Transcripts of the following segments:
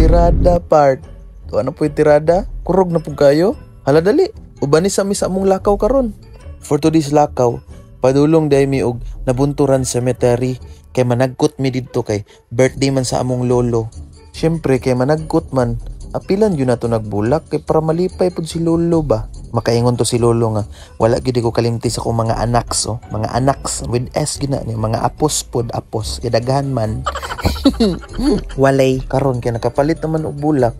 Tirada part. Ano po yung tirada? Kurog na po kayo? Hala dali, ubani sa mi sa among lakaw karon. For today's lakaw, padulong dahil mi og Nabunturan Cemetery kay managkot mi didto kay birthday man sa among lolo. Siyempre kay managkot man, apilan yun nato nagbulak kay para malipay pud si lolo ba. Makaingon to si lolo nga wala gyud ko kalimti sa akong mga anaks oh, mga anaks with S gina ni, mga apos pod, apos kay daghan man. Walay karon kay nakapalit naman og bulak.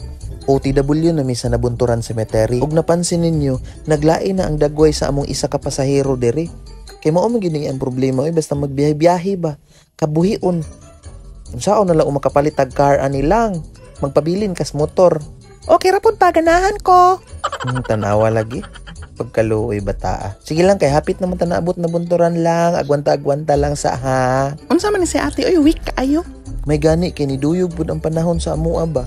OTW na mi sa Nabunturan Cemetery. Ug napansin ninyo, naglain na ang dagway sa among isa ka pasahero diri. Kay mao man gyud ni ang problema oy, basta magbiyahe-biyahe ba, kabuhion. Unsaon na lang makapalit tag car ani lang, magpabilin kas motor. Okay ra pud pa ganahan ko. Tanawa lagi. Pagkaluoy bataa. Sige lang kay hapit naman ta naabot Nabunturan lang, agwanta-agwanta lang sa ha. Unsa man ni si ate oy, weak kaayo. May gani kay niduyog pud ang panahon sa amoa ba.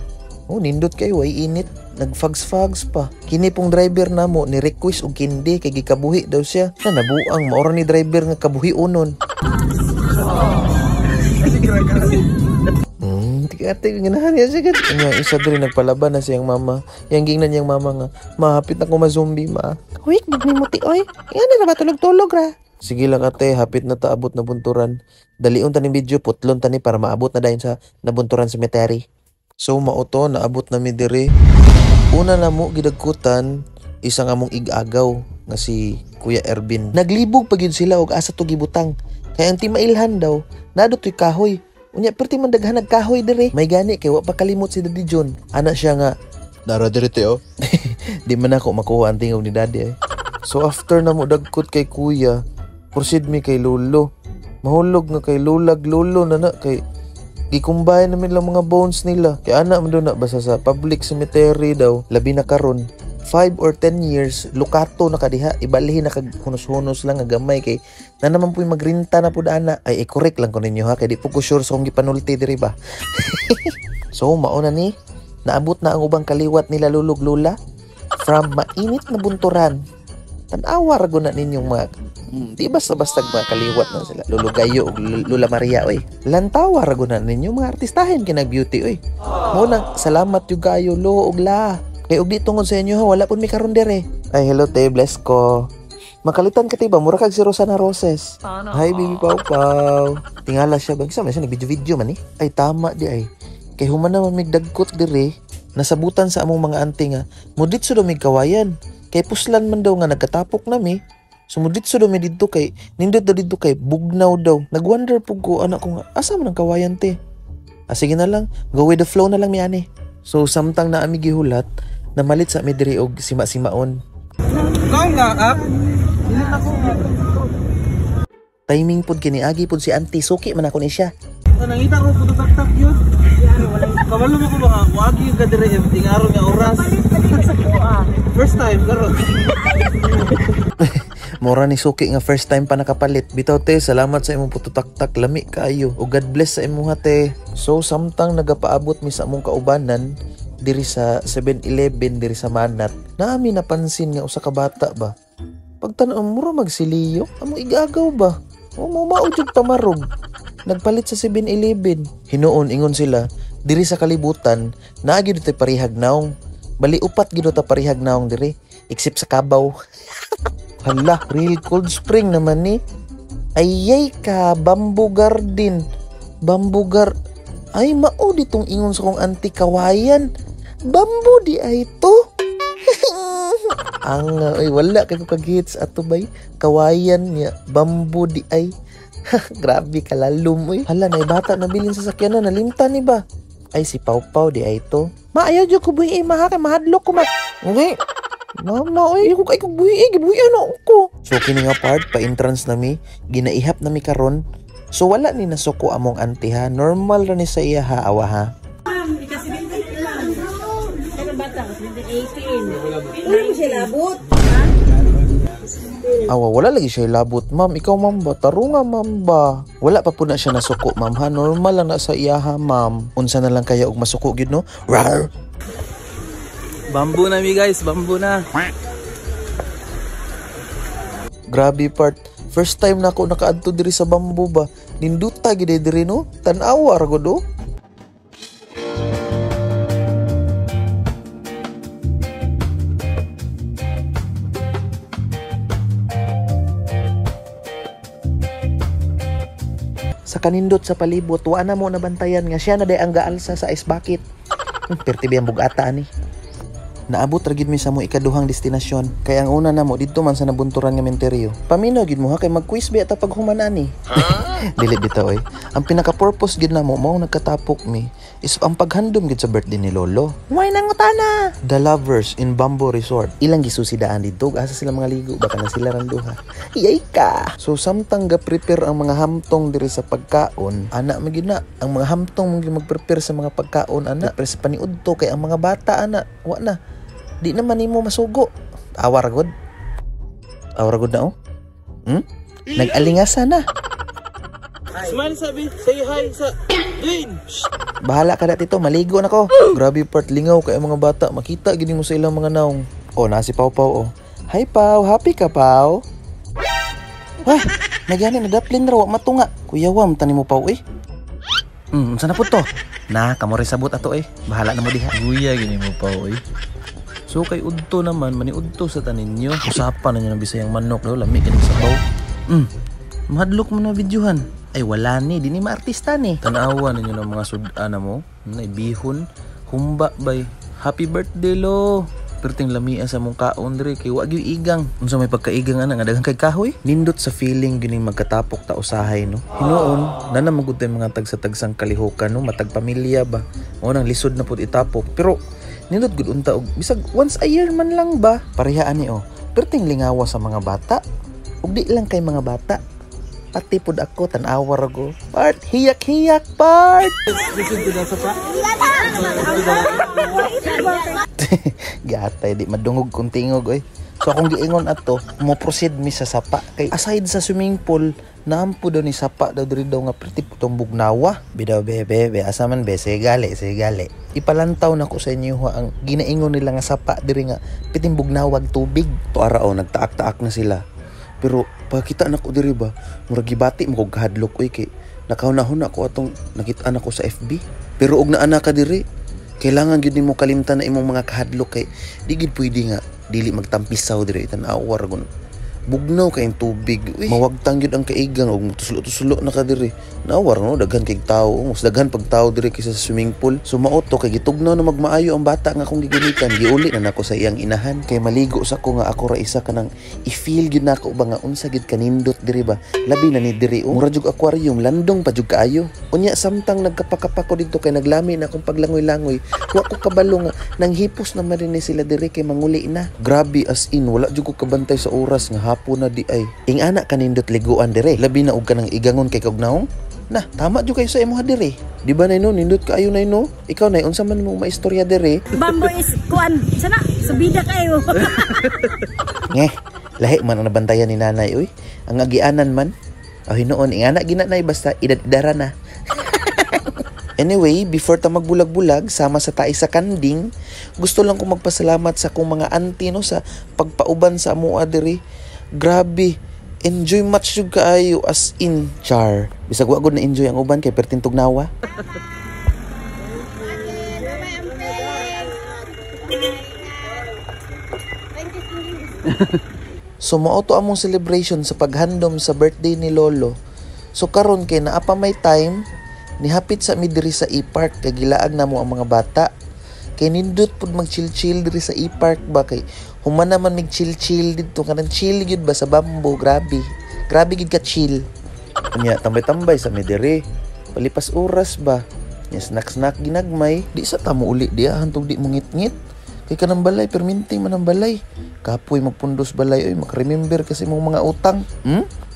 Oh, nindot kayo ay init, nagfags-fags pa. Kini pong driver namo ni request og kindi kay gikabuhi daw siya. Na nabuang maora ni driver nga kabuhi unon. Ate ganahan niya siya. Nya isa diri nagpalaban na siyang mama. Yang gingnan niyang mama nga, mahapit na ko ma-zombie ma. Weak gid ni muti oy. Ingani ra ba tulog-tulog ra? Sige lang ate, hapit na taabot Nabunturan. Dalion ta ning video, putlon ta ni para maabot na dayon sa Nabunturan Cemetery. So mao to, naabot na mi diri. Una na mo gidagkutan isang among igagaw nga si Kuya Ervin. Naglibog pa gyud sila og asa to gibutang. Kay ang timailhan daw, nado to'y kahoy. Unya perti man daghan nagkahoy diri. May gani kay wa pa kalimot si Daddy John. Ana siya nga dara diri te oh. Di man ako makuha ang tingog ni Daddy eh. So after na mo dagkot kay Kuya, proceed mi kay Lolo. Mahulog nga kay Lolag Lolo na na kay gikumbay namin lang mga bones nila. Kay ana man na basta sa public cemetery daw, labi na karon 5 or 10 years lukato na kadiha, ibalhin na kag hunos-hunos lang nga gamay kay na naman po'y magrinta na pud ana. Ay, i-correct lang ko ninyo ha kay di po ko sure sa akong gipanulti diri ba. So mao na ni, naabot na ang ubang kaliwat nila lulog lula from mainit na Bunturan. Tan-awa ra gud na ninyong mga di basta-basta mga kaliwat na sila. Lulugayo ug Lula Maria oy. Lantawa ra gud na ninyo mga artistahin kinag beauty oy. Mo nang salamat yung kayo lo ug la. Kay og di tungod sa inyo ha, wala pud mi karon dire. Ay hello te, bless ko. Makalitan ka te ba, mura kag si Rosana Roses. Hi baby Pau Pau. Tingala siya ba? Sa man siya nag-video-video man eh. Ay tama di ay. Kay human naman migdagkot dire, nasabutan sa among mga ante nga muditso daw mig kawayan. Kay puslan man daw nga nagkatapok nami. Sumuditso daw mi didto kay nindot daw didto kay bugnaw daw. Nagwonder pug ko anak ko nga asa man ang kawayan te. Ah, sige na lang, go with the flow na lang mi ani. So samtang na ami gihulat, namalit sa mi diri og sima-simaon. Timing pud kini agi pud si auntie, suki man ako ni siya. Nangita ko puto taktak yun. Kabalo mo ko ba nga wagi yung kadire empty nga aron nga oras. First time karon. Mora ni suki nga first time pa nakapalit. Bitaw te, salamat sa imong puto taktak, lami kaayo. O God bless sa imuha te. So samtang nagapaabot mi sa among kaubanan diri sa 7-Eleven diri sa Manat, naami napansin nga usa ka bata ba. Pagtan-aw mura magsiliyo, among igagaw ba? O mo mao jud pamarog. Nagpalit sa 7-Eleven. Hinuon ingon sila, diri sa kalibutan, naa gyud tay parihag naong. Bali upat gyud ta parihag naong diri, except sa kabaw. Hala, real cold spring naman ni. Ayay ka, bamboo garden. Bamboo gar... Ay, mao ditong ingon sa kong anti kawayan. Bamboo di ay to. Ang, ay, wala kay ko kagits ato bay. Kawayan niya, bamboo di ay. Grabe kalalom oy. Hala, nay bata nabilin sa sakyanan, nalimtan ni ba? Ay, si Pau Pau di ay to. Ma, ayaw jud ko buhi ma ha, kay mahadlok ko ma. Okay. Mama, oy, ko kay ko buhi, gibuhi ano ko. So kini nga part pa entrance nami, ginaihap nami karon. So wala ni nasuko among auntie ha. Normal ra ni sa iya ha, awa ha. Awa, wala lagi siya labot, ma'am. Ikaw, ma'am ba? Tarunga, ma'am ba? Wala pa po na siya nasuko, ma'am ha. Normal lang na sa iya ha, ma'am. Unsa na lang kaya og masuko gyud no? Rar! Bamboo na mi guys, bamboo na. Grabe part. First time na ako nakaadto diri sa bamboo ba. Ninduta gid diri no. Tan-awa ra gud oh. Sa kanindot sa palibot, wa na mo nabantayan nga siya na day ang gaalsa sa ice bucket. Perti ang bugata ani. Naabot ra gid mi sa mo ikaduhang destinasyon. Kay ang una namo didto man sa nabunturan nga menteryo. Paminaw gid mo ha kay mag-quiz ba ta paghuman ani. Dili bitaw oy. Ang pinaka purpose gid namo mao nagkatapok mi is ang paghandom gid sa birthday ni Lolo. Why nangutana? The Lovers in Bamboo Resort. Ilang gisusidaan didto, asa sila mga ligo, baka na sila rang duha. Yay ka! So samtang ga-prepare ang mga hamtong diri sa pagkaon, ana man gyud na ang mga hamtong man gyud mag-prepare sa mga pagkaon ana. Prepare sa paniudto kay ang mga bata ana, wa na. Di naman nimo masugo. Awar gud. Awar gud na oh. Nag-alingasa na. Smile sabi, say hi sa Dwayne. Bahala ka na tito, maligo na ko. Grabe part lingaw kay ang mga bata, makita gini mo sa ilang mga naong. Oh, na si Pau Pau oh. Hi Pau, happy ka Pau? Wah, nagyani na daplin ra wa matunga. Kuya wam tani mo Pau eh. Unsa na po to? Na, kamo rin sabot ato eh. Bahala na mo diha. Guya gini mo pa oy. So kay udto naman, maniudto sa tanin nyo. Usapan na nyo ng Bisayang manok daw, lami kining sabaw. Mahadlok mo na videohan. Ay wala ni, di ni maartista ni. Tanawa ninyo ng mga sudan mo. Nay bihon, humba bay. Happy birthday lo. Perting lamia sa mong kaon diri kay wa gyud igang. Unsa may pagkaigang ana nga daghan kay kahoy? Nindot sa feeling gining magkatapok ta usahay no. Hinuon, nana magud tay mga tagsa-tagsang kalihokan no, matag pamilya ba. Mao nang lisod na pud itapok. Pero nindot gud unta og bisag once a year man lang ba. Pareha ani oh. Perting lingawa sa mga bata. Ug di lang kay mga bata. Pati pud ako tan-awa ra ko. Part hiyak-hiyak part. Gatay di madungog kung tingog oy. So akong giingon ato, mo proceed mi sa sapa kay aside sa swimming pool, naampo daw ni sapa daw diri daw nga pretty putong bugnawa. Bidaw bebe, be asa man be sigale, sigale. Ipalantaw nako sa inyo ha, ang ginaingon nila nga sapa diri nga piting bugnawag tubig. To ara oh, nagtaak-taak na sila. Pero pagkita nako diri ba, murag gibati mo kog kahadlok oy kay nakahunahuna ko atong nakita nako sa FB. Pero og naa ka diri, kailangan gyud nimo kalimtan na imong mga kahadlok kay di gyud pwede nga dili magtampisaw diri tan-awa ra gun. Bugnaw kayong tubig. Uy, mawagtang gyud ang kaigang og mutuslo-tuslo na ka diri. Nawar no daghan kay tawo, mas daghan pag tawo diri kaysa sa swimming pool. So mao to kay gitugnaw na magmaayo ang bata nga akong gigamitan, giuli na nako sa iyang inahan. Kay maligo sa ko nga ako ra isa kanang i-feel gyud nako ba nga unsa gyud kanindot diri ba. Labi na ni diri oh. Mura jug aquarium, landong pa jug kaayo. Unya samtang nagkapakapa ko didto kay naglami na akong paglangoy-langoy, wa ko kabalo nga nanghipos na man ni sila diri kay manguli na. Grabe as in wala jud ko kabantay sa oras nga hapon na di ay. Ingana kanindot liguan dire. Labi na og kanang igangon kay kugnaong. Na, tama jud kayo sa imuha dire. Di ba nay no, nindot kaayo nay no? Ikaw nay unsa man mo maistorya dire? Bambo is kuan, sana subida kayo. Nge, lahi man ang nabantayan ni nanay uy. Ang agianan man. Aw hinuon ingana gina nay basta idad-idara na. Anyway, before ta magbulag-bulag, sama sa tae sa kanding, gusto lang ko magpasalamat sa akong mga auntie no sa pagpauban sa amoa diri. Grabe, enjoy much jud kaayo as in char. Bisag wa gud na enjoy ang uban kay perting tugnawa. So mao to among celebration sa paghandom sa birthday ni Lolo. So karon kay naa pa may time, nihapit sa mi diri sa e-park kay gilaag namo ang mga bata. Kay nindot pud mag-chill-chill diri sa e-park ba kay human naman mig chill-chill didto kanang chill gyud ba sa bambo, grabe. Grabe gyud ka chill. Unya tambay-tambay sa mi diri. Palipas oras ba. Nya snack-snack ginagmay, di sa tamo uli diha hantog di mo ngit-ngit. Kay kanang balay perminting man ang balay. Kapoy magpundos balay oy, makremember kasi imong mga utang.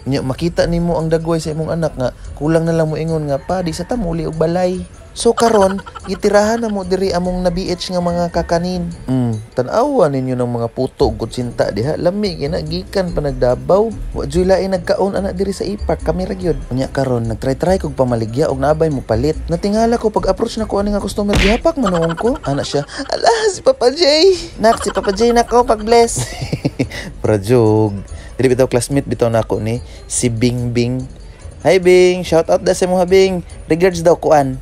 Nya makita nimo ang dagway sa imong anak nga kulang na lang mo ingon nga pa di sa tamo uli og balay. So karon gitirahan na mo diri among na-BH nga mga kakanin. Tan-awa ninyo ng mga puto ug kutsinta diha, lami kay na gikan pa nagdabaw. Wa juy lain nagkaon ana diri sa e-park, kami ra gyud. Unya karon nagtry-try kog pamaligya og naabay mo palit. Natingala ko pag approach nako ani nga customer, gihapak man nuon ko. Ana siya, ala si Papa J. Nak si Papa J nako pag-bless. Prajog. Dili bitaw classmate bitaw nako ni si Bing Bing. Hi Bing, shout out da sa imong Bing. Regards daw kuan.